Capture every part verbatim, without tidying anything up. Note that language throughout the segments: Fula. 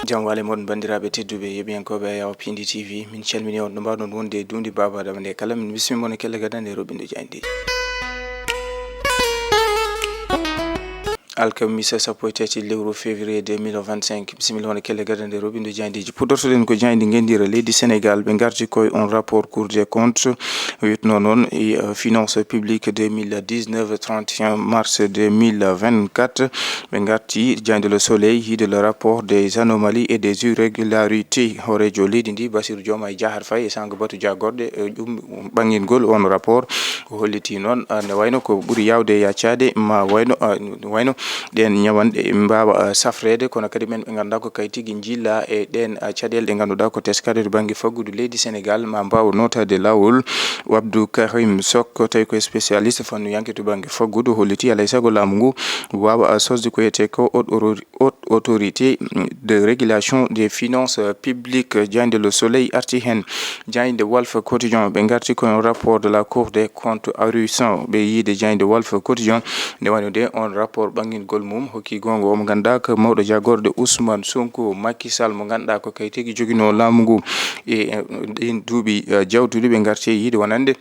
Jam wale moɗon, banndiraaɓe tedduɓe, yeɓiyankooɓe Ayawa Pindi T V. Min calmini on, ɗo mbaɗon wonde e duundi baaba adama nde kala. Min bismi mon e kelle gadande roɓindo jayndi. Alkamisa sappo e tati lewru février deux mille vingt-cinq. Bisimilla won e kelle gadande roɓindo jayndeeji. Puɗɗortoɗen ko jayndi ngenndira leydi Sénégal. Ɓe ngarti koye on rapport Cour des comptes, wiyetno noon e, euh, finance publique deux mille dix-neuf, trente et un mars deux mille vingt-quatre. Ɓe ngarti jayndi Le Soleil, yiide le rapport des anomalies et des irrégularités. Hooreejo leydi ndi, Bassirou Diomaye Diakhar Faye, e sanga batu jagorɗe, euh, ɗum ɓangingol on rapport. Ko holliti noon, ah, ne wayno ko ɓuri yawde yaccaade, ma wayno, ah, wayno ɗen ñawanɗe mbaawa, ah, safreede, kono kadi men ɓe ngannduɗaa ko kay tigi njilla e ɗen, ah, caɗeele ɗe ngannduɗaa ko teskaade to bannge faggudu leydi Sénégal, ma mbaawa nootaade laawol. Abdou Karim Sok, tawi ko spécialiste fannuyanke to bannge faggudu, holliti alay sago laamu ngu waawa, ah, sosde ko wiyetee ko haute haute autorité de régulation des finances publiques. Jaaynde Le Soleil arti heen. Jaaynde Walf Quotidien, ɓe ngarti kono rapport de la Cour des comptes ahurissant. Ɓe yiide jaaynde Walf Quotidien, nde wano de on rapport ɓangingol mum hokki goonga o mo ngannduɗaa ko mawɗo jagorɗe Ousmane Sonko, Macky Sall mo ngannduɗaa ko kay tigi joginoo laamu ngu. E, eh, ɗin duuɓi, eh, jawtuɗi ɓe ngarti e yiide wonande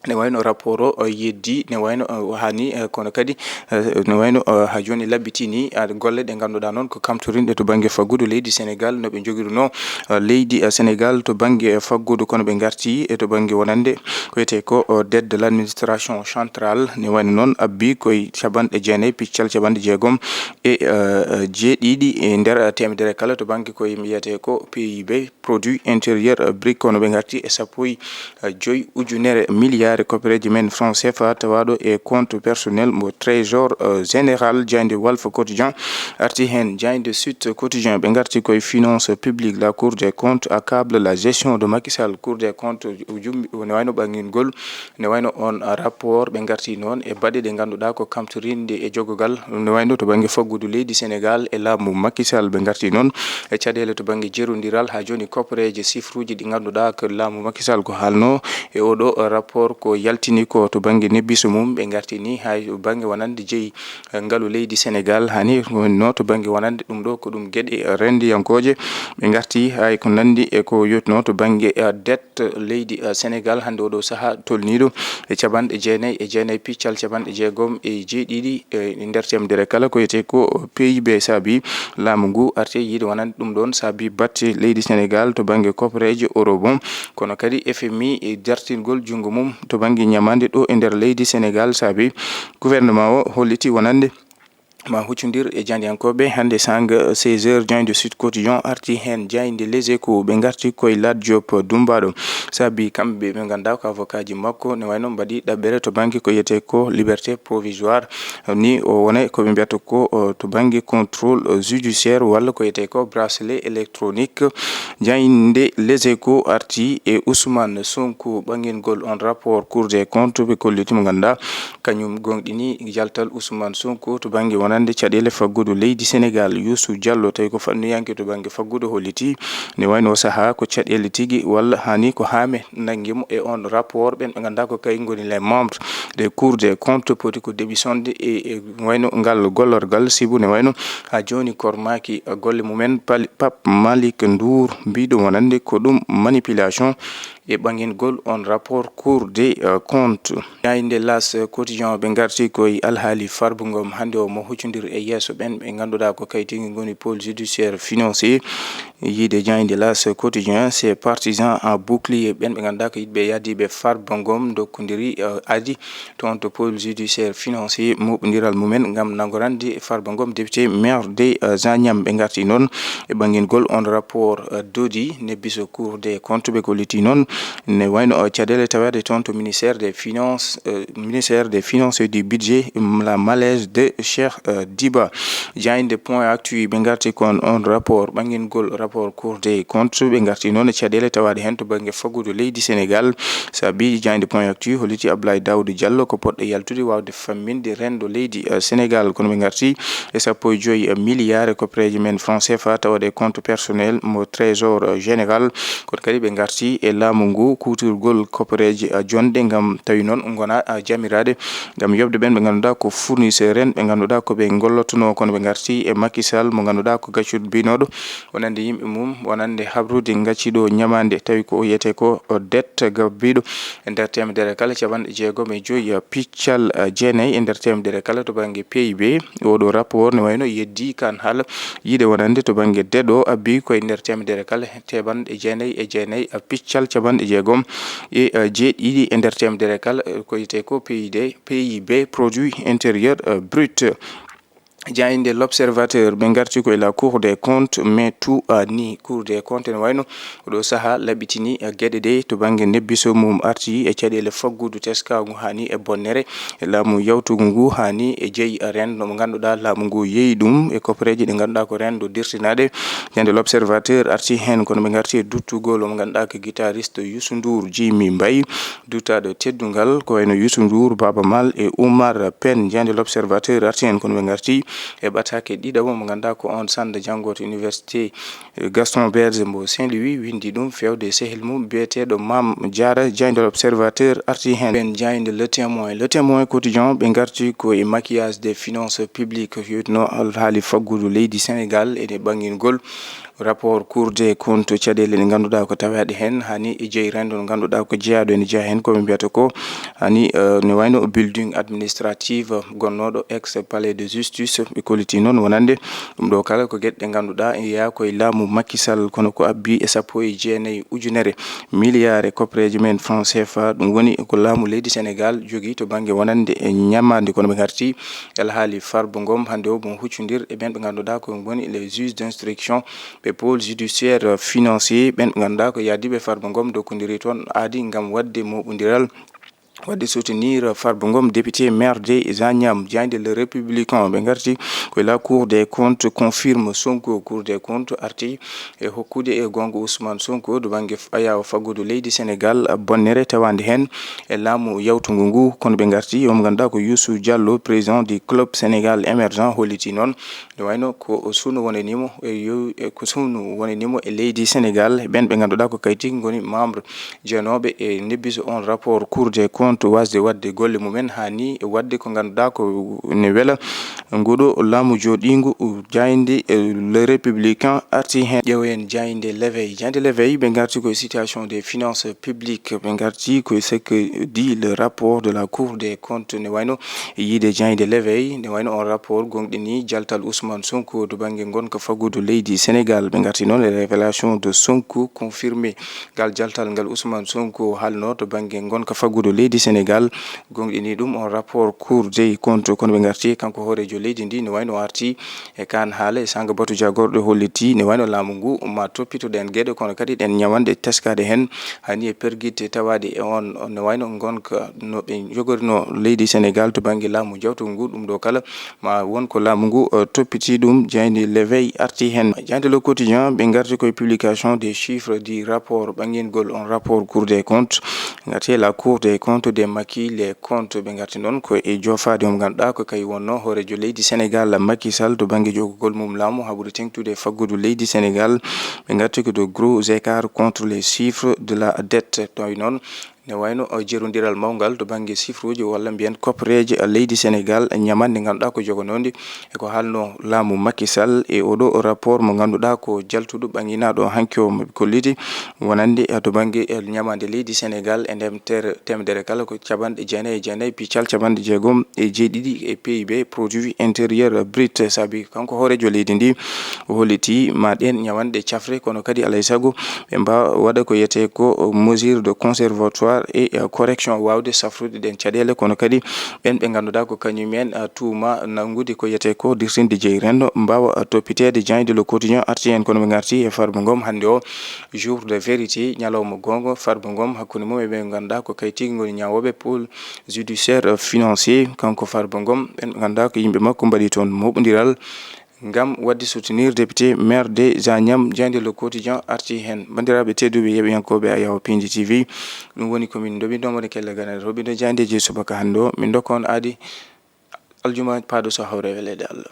ne wayno rapport o, o yeddi, ne wayno, o hani, eh, kono kadi, eh, ne wayno, eh, ha jooni labbitini, ah, golle ɗe ngannduɗaa noon ko kamtorinɗe to bannge faggudu leydi Sénégal, no ɓe njogiruno, eh, leydi, eh, Sénégal to bannge, eh, faggudu, kono ɓe ngarti e to bannge wonande ko wiyetee ko, oh, dette de l'administration centrale, ne wayno noon abbi koye capanɗe jeenayi piccal capanɗe jeegom e, eh, jeeɗiɗi e nder, eh, teemedere kala to bannge ko wiyetee ko P I B. Produit intérieur brut, kono ɓe ngarti e sappo e joyi ujunere milliard koppereeji men franc C F A tawaaɗo e compte personnel mo trésor, euh, général. Jaaynde Walf Quotidien arti heen. Jaaynde Sud Quotidien, ɓe ngarti koye finance publique, la Cour des comptes accable la gestion de Macky Sall. Cour des comptes jumbi, ne wayno ɓangingol, ne wayno on rapport, ɓe ngarti noon e baɗe ɗe ngannduɗaa ko kamtorinde e jogogal, ne wayno to bannge faggudu leydi Sénégal e laamu Macky Sall. Ɓe ngarti noon e caɗeele to bannge jerondiral. Ha jooni, koppereeje, sifruuji ɗi ngannduɗaa ko laamu Macky Sall ko haalno e oɗo rapport ko yaltini ko to bannge nebbiso mum. Ɓe ngarti ni hay bannge wonande jeyi, eh, ngalu leydi Sénégal, hani wonno to bannge wonande ɗum ɗo ko ɗum geɗe renndiyankooje. Ɓe ngarti hay ko nanndi e ko yotno to bannge, eh, dette leydi, eh, Sénégal hannde oɗo saha tolniiɗo e capanɗe jeenayi e jeenayi piccal capanɗe jeegom e jeeɗiɗi e nder teemedere kala ko wiyetee ko P I B. Saabi laamu ngu arte yiide wonande ɗum ɗon saabi batte leydi Sénégal to bannge koppereeje Europe on, kono kadi F M I e dartingol junngo mum to bannge ñamaande ɗo e nder leydi Sénégal. Saabi gouvernement o holliti wonande ma huccondir e janndiyankooɓe hannde sanga seize heures. Jaaynde Sud Quotidien arti heen. Jaaynde Les Échos, ɓe ngarti koye Lat Diop Dumbaɗo. Saabi kamɓe ɓe ngannduɗaa ko avocat ji makko, ne wayno mbaɗi ɗaɓɓere to bannge ko wiyetee ko liberté provisoire. Ni o wona ko ɓe mbiyata ko, o, to bannge contrôle, o, judiciaire walla ko wiyetee ko bracelet électronique. Jaaynde Les Échos arti e Ousmane Sonko, ɓangingol on rapport Cour des comptes, ɓe kolliti mo ngannduɗaa kañum gonɗini jaltal Ousmane Sonko to bannge wonande caɗeele faggudu leydi Sénégal. Youssou Diallo, tawi ko fannuyanke to bannge faggudu, holliti ne wayno saha ko caɗeele tigi walla hani ko haame nanngi mo e on rapport. Ɓen ɓe ngannduɗaa ko kay ngoni les membres des Cour des comptes poti ko deɓisonde e, e wayno ngal gollorgal, sibu ne wayno ha jooni kormaaki golle mumen. Pali-, Pape Malick Ndour mbiɗo wonande ko ɗum manipulation e ɓangingol on rapport Cour des, euh, comptes. Jaaynde L'As Quotidien, ɓe ngarti koye alhaali Farba Ngom. Hannde o mo huccondir e yeeso ɓen ɓe ngannduɗaa ko kay tigi ngoni pôle judiciaire financier. Yiide jaaynde L'As Quotidien, ses partisans en bouclier, ɓen ɓe ngannduɗaa ko yiɗɓe yahdiiɓe Farba Ngom, ndokkondiri, euh, adi toon to pôle judiciaire financier. Muɓɓondiral mumen ngam nanngorande Farba Ngom, député maire de, euh, Zagnam. Ɓe ngarti noon e ɓangingol on rapport, euh, Dodi, nebbiso Cour des comptes. Ɓe kolliti noon ne wayno, euh, caɗeele taweede toon to ministère des finances, euh, ministère des finances et du budget, mm, la malaise de Cheikh, euh, Diba. Jaaynde Point Actu, ɓe ngarti kon on rapport, ɓangingol rapport Cour des comptes. Ɓe ngarti noon e caɗeele tawaaɗe heen to bannge faggudu leydi Sénégal. Saabi jaaynde Point Actu holliti Abdoulaye Daouda Diallo ko poɗɗo yaltude waawde famminde renndo leydi, eh, Sénégal. Kono ɓe ngarti e sappo e joyi milliard e koppereeje men franc C F A tawaaɗe e compte personnel mo trésor, eh, général. Kono kadi ɓe ngarti e laamu ngu kuutirgol koppereeje, a, jonɗe ngam tawi noon ngona, a, jamiraade ngam yoɓde ɓeen ɓe ngannduɗaa ko fournisseur en, ɓe ngannduɗaa ko ɓe ngollotonoo, kono ɓe ngarti e Macky Sall mo ngannduɗaa ko gaccuɗo binooɗo wonande yimɓe mum, wonande habrude gacciɗo ñamaande, tawi ko o wiyetee ko o dette gabbiiɗo e nder teemedere kala capanɗe jeegom e joyi, a, piccal, a, jeenayi e nder teemedere kala to bannge P I B. Oɗo rapport ne wayno yeddi kan haala yiide wonande to bannge deɗo abbi koye nder teemedere kala capanɗe jeenayi e jeenayi, a, piccal capanɗe jeegom e, a, jeeɗiɗi e nder teemedere kala, e, ko wiyetee ko P I D, P I B, produit intérieur, a, brut. Jaaynde L'Observateur, ɓe ngarti ko e la Cour des comptes, mais tout a ni Cour des comptes ne wayno oɗo saha laɓɓitini, a, geɗe ɗe to bannge nebbiso mum arti e caɗeele faggudu teskaagu hani e bonnere e laamu yawtugu ngu hani e jeyi renndo mo ngannduɗaa laamu ngu yeeyi ɗum e koppereeje ɗe ngannduɗaa ko renndo dirtinaaɗe. Jaaynde L'Observateur arti heen, kono ɓe ngarti e duttugol mo ngannduɗaa ko guitariste Youssou Ndour, Jimmy Mbaye, duttaaɗo teddungal ko wayno Youssou Ndour, Baaba Maal e Oumar Pène. Jaaynde L'Observateur arti heen, kono ɓe ngarti e ɓataake ɗiɗaɓo mo ngannduɗaa ko on sannda janngo to université Gaston Berger mbo Saint-Louis, winndi ɗum fewde sehil mum biyeteeɗo Mame Diarra. Jaaynde L'Observateur arti heen. Ɓeen jaaynde Le Témoin, Le Témoin Quotidien, ɓe ngarti ko e maquillage des finances publiques, yewtino alhaali faggudu leydi Sénégal e ɓangingol rapport Cour des comptes, caɗeele ɗe ngannduɗaa ko tawaaɗe heen, hani e jeyi renndo ngannduɗaa ko jeyaaɗo ene jeyaa heen, ko ɓe mbiyata ko hani, eh, ne wayno building administratif gonnooɗo ex palais de justice. Ɓe kolliti noon wonande ɗum ɗo kala ko geɗe ɗe ngannduɗaa ene yeeya koye laamu Macky Sall, kono ko abbi e sappo e jeenayi ujunere milliard e koppereeje men franc C F A. Ɗum woni ko laamu leydi Sénégal jogii to bannge wonande e ñamaande, kono ɓe ngarti alhaali Farba Ngom hannde o, mo huccondir e ɓeen ɓe ngannduɗaa ko ngoni les juges d'instruction, ɓe pôle judiciaire financier, ɓeen ɓe ngannduɗaa ko yahdiiɓe Farba Ngom dokkondiri toon aadi ngam waɗde moɓondiral, waɗde soutenir Farba Ngom, député maire de Agnam. Jaaynde Le Républicain, ɓe ngarti ko la Cour des comptes confirme Sonko, Cour des comptes arti e hokkude e goonga Ousmane Sonko to bannge f-, ayaawo faggudu leydi Sénégal bonnere tawaande heen e laamu yawtungu ngu, kono ɓe ngarti omo ngannduɗaa ko Youssou Diallo, président du club Sénégal émergent, holliti noon nde wayno ko suno wonani mo e yo-, e ko suno wonani mo e leydi Sénégal. Ɓeen ɓe ngannduɗaa ko kayti ngoni membre jeenooɓe e nebbiso on rapport Cour des comptes, wasde waɗde golle mumen, hani waɗde ko ngannduɗaa ko ne wela nguɗo laamu jooɗiingu. Jaaynde, eh, Le Républicain arti heen. Ƴeewen jaaynde L'Éveil. Jaaynde L'Éveil, ɓe ngarti ko e situation des finances publiques, ɓe ngarti ko e ce que dit le rapport de la Cour des comptes, ne wayno yiide jaaynde L'Éveil, ne wayno on rapport gonɗini jaltal Ousmane Sonko to bannge ngonka faggudu leydi Sénégal. Ɓe ngarti noon e révélation de Sonko confirmé ngal jaltal ngal Ousmane Sonko haalno to bannge ngonka faggudu leydi Sénégal, gonɗini ɗum on rapport Cour des comptes, kono ɓe ngarti kanko hooreejo leydi ndi ne wayno arti e kaan haala e sanga batu jagorɗo holliti ne wayno laamu ngu ma toppito ɗeen geɗe, kono kadi ɗeen ñamanɗe teskaade heen hani e pergitte tawaaɗe e on, on ne wayno ngonka no ɓe jogorino leydi Sénégal to bannge laamu jawtungu ngu, ɗum ɗo kala ma won ko laamu ngu, eh, toppiti ɗum. Jaaynde L'Éveil arti heen. Jaaynde Le Quotidien, ɓe ngarti koye publication des chiffres du rapport, ɓangingol on rapport Cour des comptes. Ngarti e la Cour des comptes de Macky les comptes, ɓe ngarti noon ko e joofaade mo ngannduɗaa ko kay wonno hooreejo leydi Sénégal Macky Sall to bannge jogugol mum laamu haɓude teŋtude faggudu leydi Sénégal. Ɓe ngarti ko de gros écarts contre les chiffres de la dette. Tawi noon ne wayno, o, jerondiral mawngal to bannge chiffre uji walla mbiyen koppereeje, a, leydi Sénégal, ñamande ngannduɗaa ko jogonoonde e ko haalno laamu Macky Sall e oɗo rapport mo ngannduɗaa ko jaltuɗo ɓanginaaɗo hanki o, mo ɓe kolliti wonande, a, to bannge, e, ñamande leydi Sénégal e nder tere-, teemedere kala ko capanɗe jeenayi e jeenayi piccal capanɗe jeegom e jeeɗiɗi e P I B, produit intérieur brut. Sabi kanko hooreejo leydi ndi o holliti ma ɗeen ñamanɗe cafre, kono kadi alay sago ɓe mbaawa waɗa ko wiyetee ko mesure de conservatoire et, eh, correction, waawde safrude ɗeen caɗeele, kono kadi ɓeen ɓe ngannduɗaa ko kañum en, eh, tuuma nanngude ko wiyetee ko dirtinde jeyi renndo mbaawa, eh, toppiteede. Jaaynde Le Quotidien arti heen, kono ɓe ngarti e Farba Ngom hannde o, jour de vérité, ñalawma goonga. Farba Ngom hakkunde mum e ɓe ngannduɗaa ko kay tigi ngoni ñaawooɓe pôle judiciaire, eh, financier, kanko Farba Ngom, ɓeen ɓe ngannduɗaa ko yimɓe makko mbaɗi toon moɓondiral ngam waɗde soutenir député maire de Agnam. Jaaynde Le Quotidien arti heen. Banndiraaɓe tedduɓe yeeɓiyankooɓe Ayaw Pindi T V, ɗum woni ko min ndoɓinɗo mo kelle ganere roɓindo jaayndeeji subaka hannde o. Min ndokka on aadi aljuma paaɗo so hawre weleede Allah.